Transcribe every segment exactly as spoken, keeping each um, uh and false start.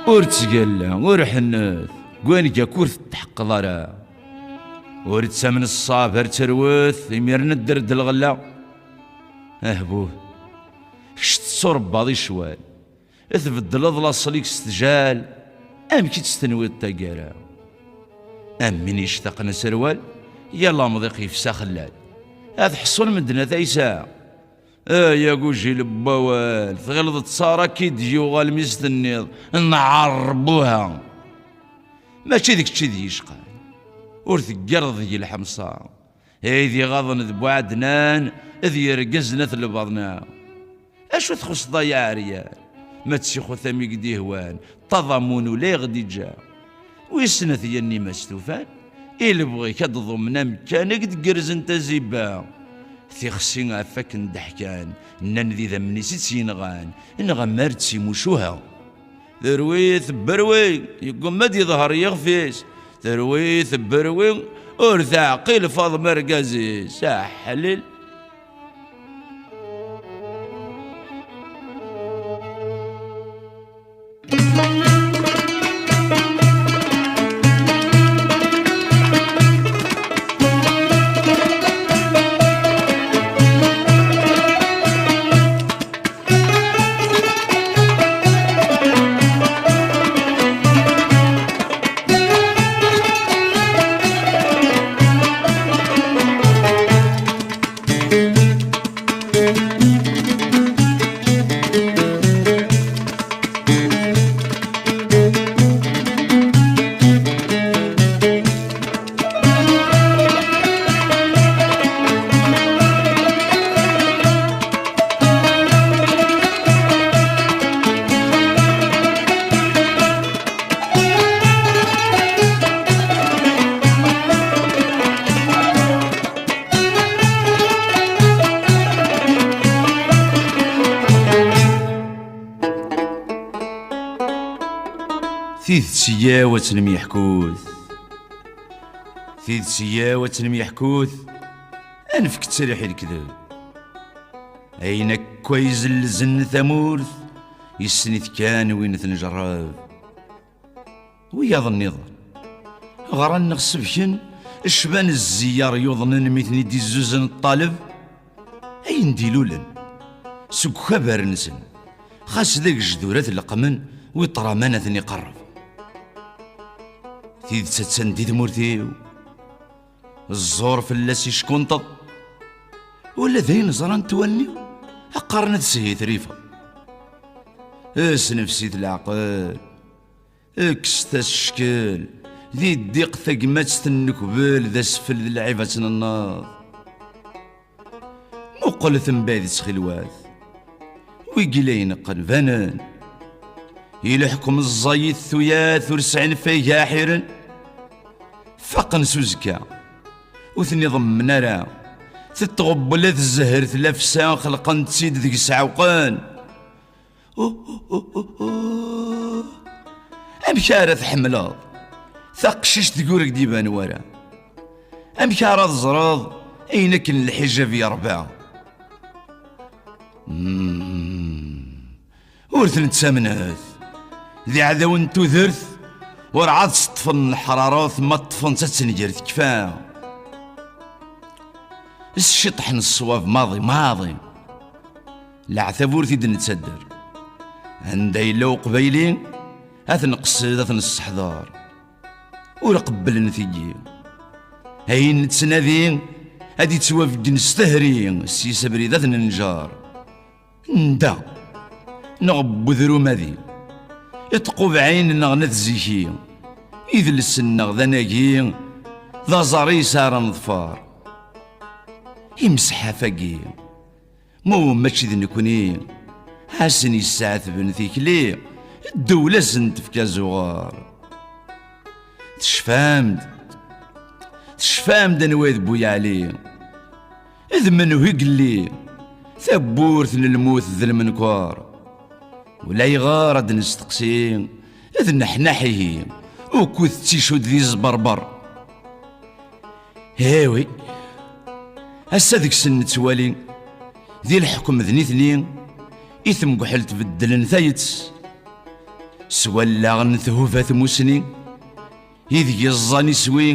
Ur ttgalla, ur ḥennet, deg wayen akk ur tetḥeqqeḍ ara. Ur ttamen ṣṣab ar terwet, imiren ddert-d lɣella. Ahbuh, kečč tetturebbaḍ i ccwal, tbeddleḍ laṣel-ik s tjal, amek i tt-tenwiḍ taggara? Am win yectaqen aserwal, yal amḍiq yefsa xellal. Ad ḥṣun medden a taysa. Ay agujil n wawal, tɣileḍ d Sara k-id-yuɣal mi s-tenniḍ nɛerbuha? Mačči d kečč i d yicqan, ur teggareḍ deg lḥemṣa. Ay d iɣaḍen d Buɛednan, d yergazen at lbaḍna. Acu txuṣṣeḍ ay aɛeryan? Ma d tixutam i k-d-ihwan, ṭṭaḍamun ula i ɣ-d-iǧǧa. Wissen at yanni ma stufan, i lebɣi-k ad d-ḍummen amkan i k-d-gerzen tazibba. Tixsi ɣef akken d-ḥkan, nnan d idammen-is i tt-yenɣan, neɣ amar d timucuha. Terwi tebberwi, yeggumma ad yeḍher yixef-is. Terwi tebberwi, ur teɛqil Faḍma argaz-is. Aḥlil. Tidet yyaw ad tt-nemyeḥkut. Tidet yyaw ad tt-nemyeḥkut. Ad nefk ttariḥ i lekdeb. Ayen akk ay izelzen tamurt, yessen-it kan win t-njerreb. Wiyaḍ nniḍen ɣran neɣ sebken, cban zziyar yuḍnen mi ten-id-izzuzen ṭṭaleb. Ayen d-ilulen seg ukabar-nsen, xas d agejdur ad t-leqqmen, wi ṭṭraman ad ten-iqerreb. Tidet attan di tmurt-iw, ẓẓur fell-as ickunṭeḍ. Ula d ayen ẓrant wallen-iw, qqaren ad shitrifeḍ. Esnefsit leɛqel, kkset-as cckel, di ddiq tagmat tennekbel d asfel d lɛib ad tt-nenneḍ. Muqlet mbaɛd ttxilwat, wigi la ineqqen banen. I leḥkem ẓẓayit tuyat ur sɛin fayga ḥiren. Faqen s uzekka, ur ten-iḍemmen ara. Tettɣebbel at zzher tlafsa, xelqen-tt-id deg-s ɛewqen. Uh, uh, uh, uh, uh. Amek ara tḥemmleḍ taqcict deg ur ak-d-iban wara? Amek ara teẓreḍ ayen akken lḥijab yerba? Mm. Ur ten-ttamnet. D iɛdawen n tudert, werɛad ṣeṭṭfen leḥraret, ma ṭṭfen-tt ad tenger tekfa. S ciṭeḥ n ṣṣwab maḍi, maḍi. Leɛtab ur t-id-nettadder. Anda yella uqbayli, ad t-nqeṣṣed, ad t-nesseḥḍer. Ur qebblen tigi. Ayen nettnadi, ad ittwabeggen s tehri, s yis abrid ad t-nenǧer. Nda, neɣ n wedrum adi, iṭqubɛin neɣ n at ziki, idles-nneɣ d anagi, d aẓar i yesɛa ara neḍfer. Imseḥḥaf-agi, ma ur mačči d nekni, a sen-yesɛetben tikli, ddewla a sen-tefka azuɣer. Tecfam-d, tecfam-d anwa i d Bu Yeɛli, d menhu i yelli, tawwurt n lmut d lmenker. Ulayɣer ad d-nesteqsi, d nneḥnaḥ ihi, ukud d ticudd d izberber. Ewi, ass-a deg-sen nettwali, di leḥkem d nitni, i temguḥelt beddlen tayet. S wallaɣ n thuba tmusni, ideg iẓẓan iswi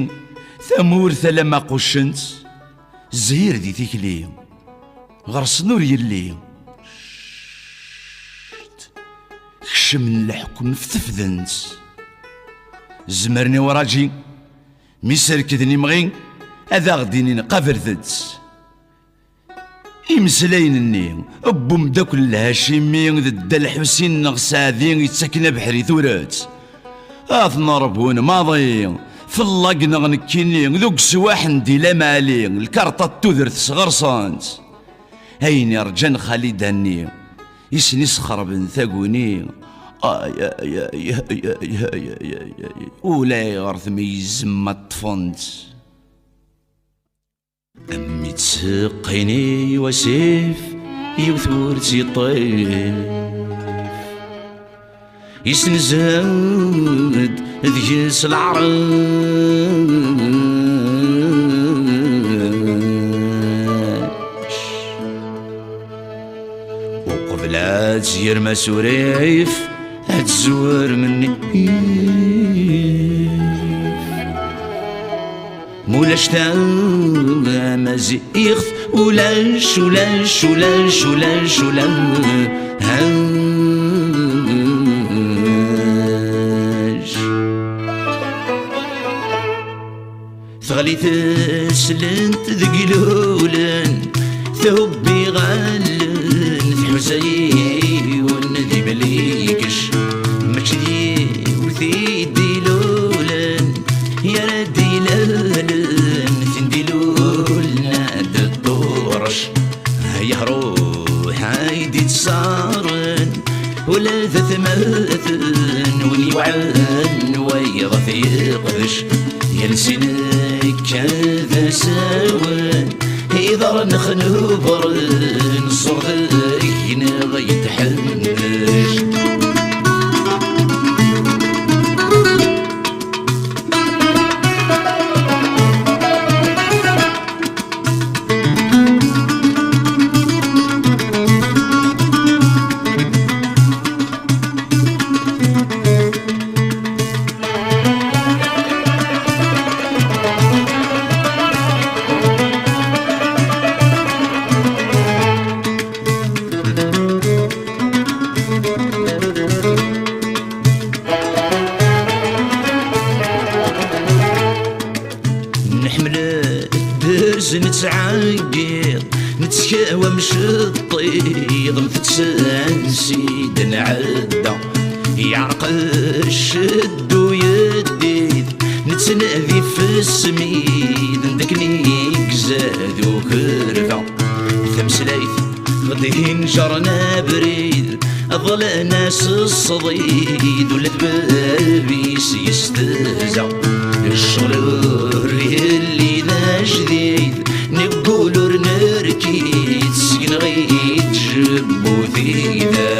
tamurt alamma quccent, zzhir di tikli, ɣer-sen ur yelli. Kecmen leḥkem f tefdent. Zemren i wraǧi, mi serkden imɣi, ad aɣ-d-inin qablet-tt. Imeslayen-nni n umeddakel Lhacimi d Dda Lḥusin neɣ Saɛdi yettakken abeḥri turet. Ad ten-rbun maḍi, fellaɣ neɣ nekkini, d ugeswaḥ n Di Lamali, lkarṭa n tudert sɣersen-tt. Ayen irǧan Xali Danni, i sen-isxerben taguni. Ay, ay, ay, ulayɣer tmeyyzem ma ṭṭfen-tt. Am mi ttseqqin i wasif, yiwet ur tt-yeṭṭif. Yesnezhem-d deg-s leɛrac. Uqbel ad tt-yerm asurif, ad tezwar menni. Mulac tamaziɣt, ulac, ulac, ulac, ulac, ulac. Teɣli teslent deg ilulen, thubbi ɣallen, tḥuza yiwen d imlikec. Mačči d yiwet i d-ilulen, yara d-ilalen, tin d-ilulen ad d-turec. Yehruḥ ay d-ittsaren, ula d atmaten win yewɛen wayeḍ ad t-yeqdec. Yal sin akka d asawen, iḍarren xnubren, ṣṣur deg-neɣ yetḥennec. Nḥemmel dderz nettɛeggiḍ, nettkaw amceṭṭiḍ, mtetsen si d-nɛedda. Yeɛreq cceddu yeddid, nettnadi f ssmid, n dakken i izad ukerfa. Tameslayt ɣ-d-inǧren abrid, ḍlan-as ṣṣdid, ula d bab-is yestehza. Ccɣel ur yelli d ajdid, neggul ur nerkid, seg-neɣ i tjebbu tida.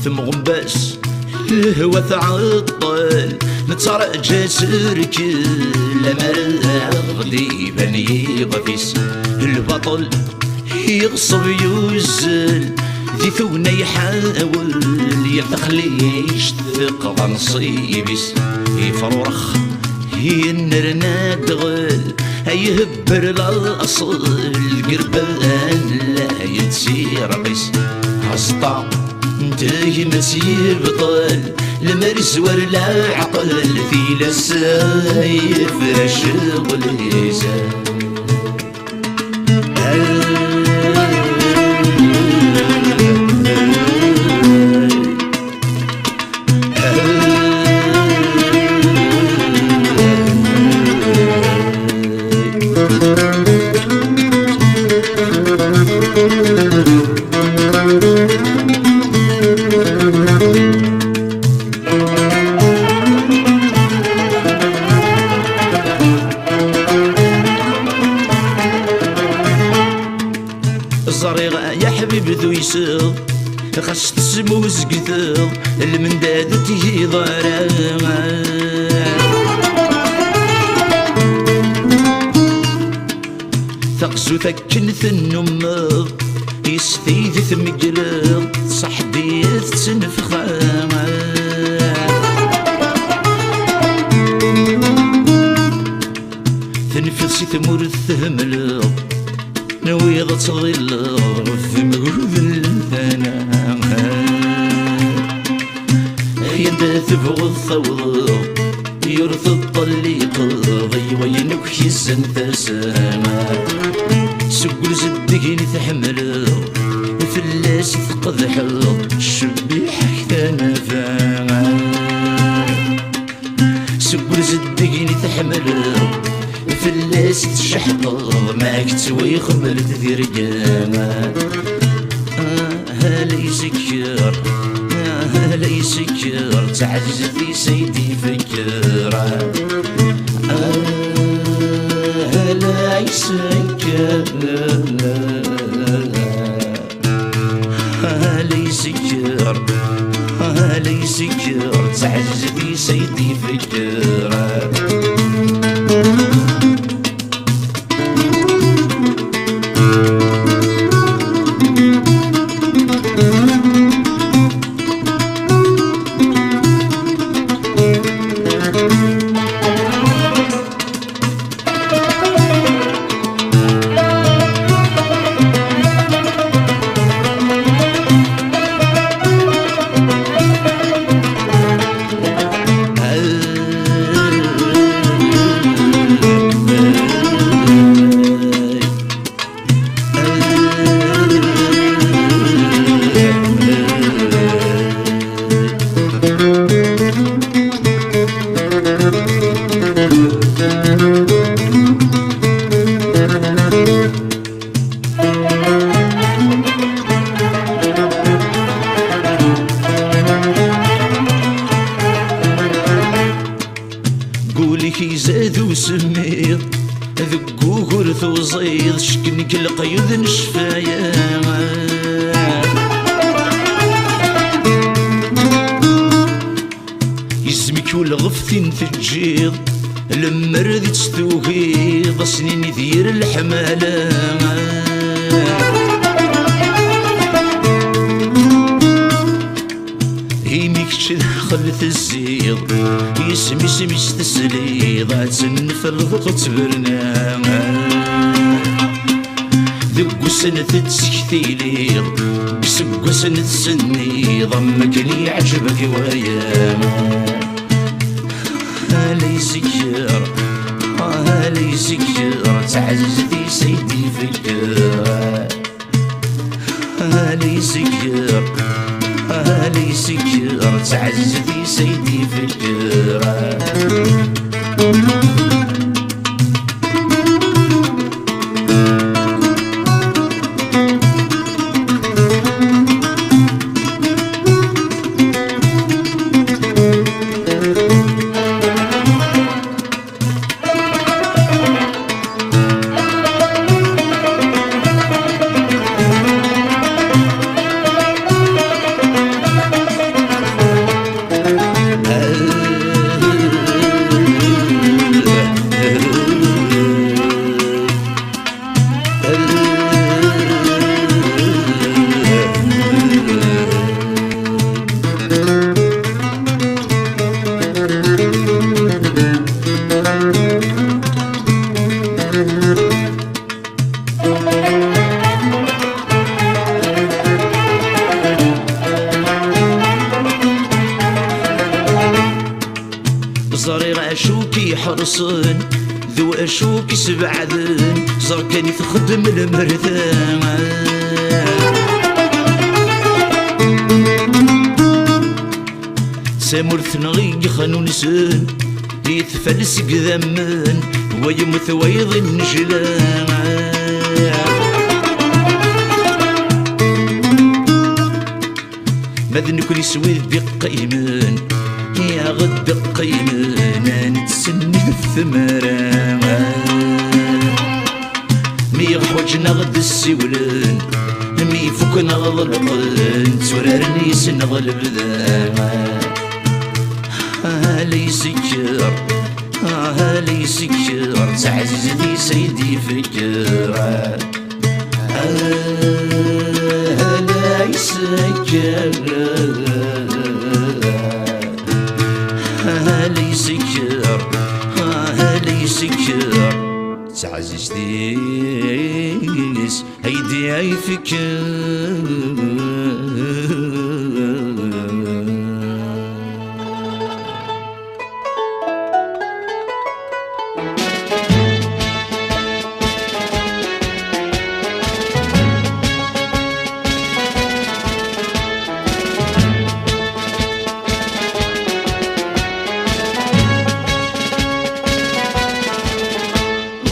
Temɣumbas lehwa tɛeṭṭel, nettraǧa aserkel, lamar ad ɣ-d-iban yiɣef-is. Lbaṭel iɣṣeb yuzzel, di tugna iḥawel, yal taxlict teqḍa nnṣib-is. Ifrurex yennerna ddɣel, ay ihebber laṣel, deg irebban la yettirqis. Aẓeṭṭa n tegmat yebṭel, lemmer izwar leɛqel, tilas yefra ccɣel izad. Ẓriɣ ya ḥbib tuyseḍ, xas tesmuzgteḍ, lmendad ur tgiḍ ara. Taqzut akken tennummeḍ, is tid tmegleḍ, ṣaḥbi tettenfxa. Tenfiḍ si tmurt themleḍ, nawiḍ ad tḍilleḍ ɣef temgud n lmtana. Ay anda tebɣuḍ tawḍeḍ, yur teṭṭelliqeḍ i wayen akk yezzan tasa. Seg ur zeddigin i tḥemmleḍ, fell-as i tqedḥeḍ, ccebbiḥ-ak tanafa. Seg ur zeddigin i tḥemmleḍ, fell-as i tceḥṭeḍ, ma ak-ttwixemmel tdirga. Ah, la yessekker, ah, la yessekker, d taɛzizt-is ay d-ifekker. Ah, la yessekker. Ah, la yessekker, ah, la yessekker, d taɛzizt-is ay d-ifekker. Gul-ik izad usemmiḍ, deg wugur tewẓiḍ, ccekk-nnek leqyud n ccfaya. Isem-ik ulɣef tin teǧǧiḍ, lemmer d tt-tugiḍ, ass-nni d yir leḥmala. Imi kečč daxel tezziḍ, isem isem-is tesliḍ, ad tennefleḍ ur tettberna. Deg ussan tettektiliḍ, deg iseggasen tsenniḍ, am wakken iɛǧeb-ak waya. Ala yessekker, ala yessekker, d taɛzizt-is ay d-ifekker. Ala yessekker, ala yessekker, d taɛzizt-is ay d-ifekker. Ẓriɣ acu k-iḥerṣen d wacu k-isbeɛden, ẓer kan i txeddem lmerda. D tamurt-nneɣ i yexnunsen, i tfal seg idammen, wa yemmut wayeḍ innejla. Ad nekni s wid d-iqqimen, i aɣ-d-iqqimen, ad nettsennid ɣef tmara. Mi ɣ-ḥwaǧen ad ɣ-d-ssiwlen, mi fukken ad ɣ-ḍelqen, tturaren yis-neɣ lebda. Ah, la isekker, ah, la isekker, d taɛzizt-is ay d-ifekker. Ah, la isekker, ah, la isekker, ah, la isekker, d taɛzizt-is ay d-ifekker.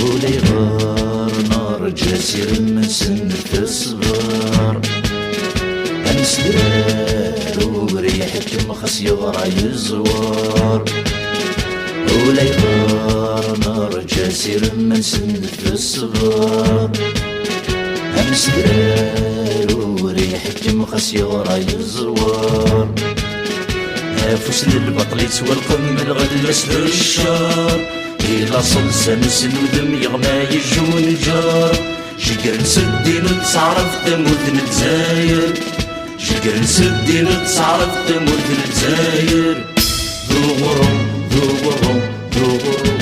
Ulayɣer nerǧa s irem-nsen teṣber. Amesdrar ur iḥekkem xas yeḍra yeẓwer. Ulayɣer nerǧa s irem-nsen teṣber. Amesdrar ur iḥekkem xas yeḍra yeẓwer. Afus n lbaṭel yettwalqem lɣella s ccer. I laṣel s amsen udem yeɣma yejjunǧer. Jegren s ddin n taɛrabt tamurt n Lezzayer. Jegren s ddin n taɛrabt tamurt n Lezzayer. D uɣrum, d uɣrum, d uɣrum.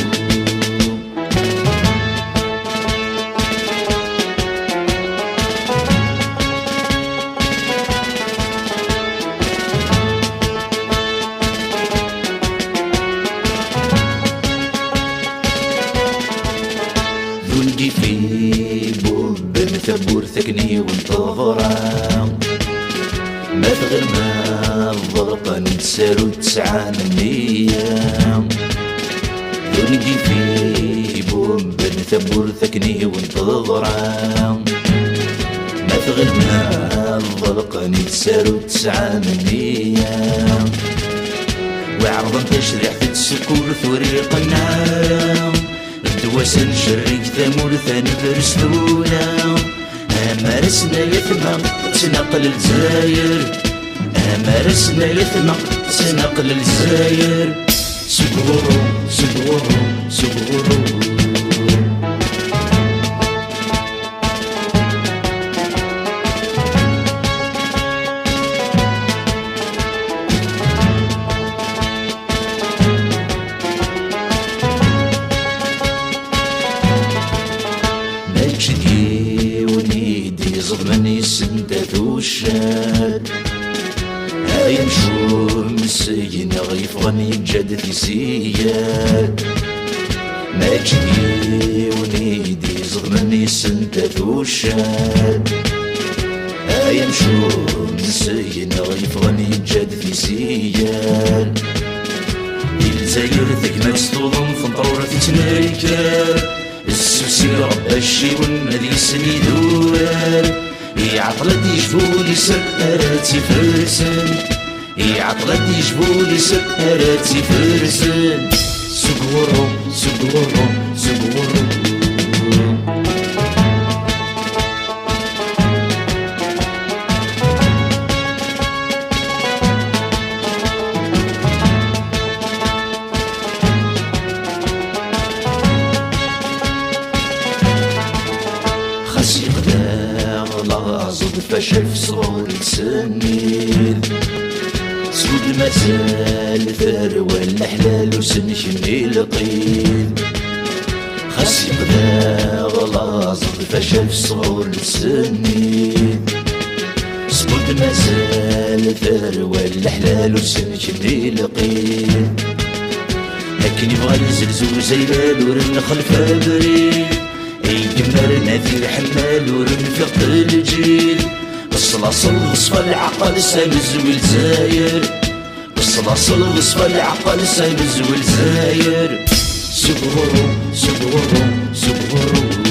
D ungif ibubben tawwurt akken i wen-teḍra. Ma tɣilem ad ḍelqen tsaru tesɛan nniya. D ungif ibubben tawwurt akken i wen-teḍra. Ma tɣilem ad ḍelqen tsaru tesɛan nniya. Wi ɛerḍen tacriḥt d tsekkurt ur iqenneɛ ara. Ddwa-s ad ncerreg tamurt ad nebrez tura. Amar asen ay atma ttnaqel Lezzayer. Amar asen ay atma ttnaqel Lezzayer. Seg ɣur-ɣur, seg ɣur-ɣur, seg ɣur-ɣur. Mačči d yiwen i d-iẓeḍmen yis-sen tatuccat. Ay amcum seg-neɣ yeffɣen yeǧǧa-d tisiyyat. Mačči d yiwen i d-iẓeḍmen yis-sen tatuccat. Ay amcum seg-neɣ yeffɣen yeǧǧa-d tisiyyat. Di Lezzayer tegmat tuḍen tenṭrur tettnekkar. Ssusi Rebbi acciwen ad yisni d urar. Iɛeṭṭel ad yejbu liser ara tt-ifersen. Iɛeṭṭel ad yejbu liser ara tt-ifersen. Seg ɣur-ɣur, seg ɣur-ɣur, seg ɣur-ɣur. Xas yexdeɣ laẓ d facal f sɣur yettsenniḍ. Skud mazal terwa leḥlal ur s-nekni lqid. Xas yexdeɣ laẓ d facal f sɣur yettsenniḍ. Skud mazal terwa leḥlal ur s-nekni lqid. Akken yebɣa yezlez uzaylal ur nxelf abrid. Ay yemmaren ad iḥemmel ur nfiq lǧil. Leṣlaṣel d ṣfa leɛqel s amezwi Lezzayer. Leṣlaṣel d ṣfa leɛqel s amezwi Lezzayer. Seg ɣur-ɣur, seg ɣur-ɣur, seg ɣur-ɣur.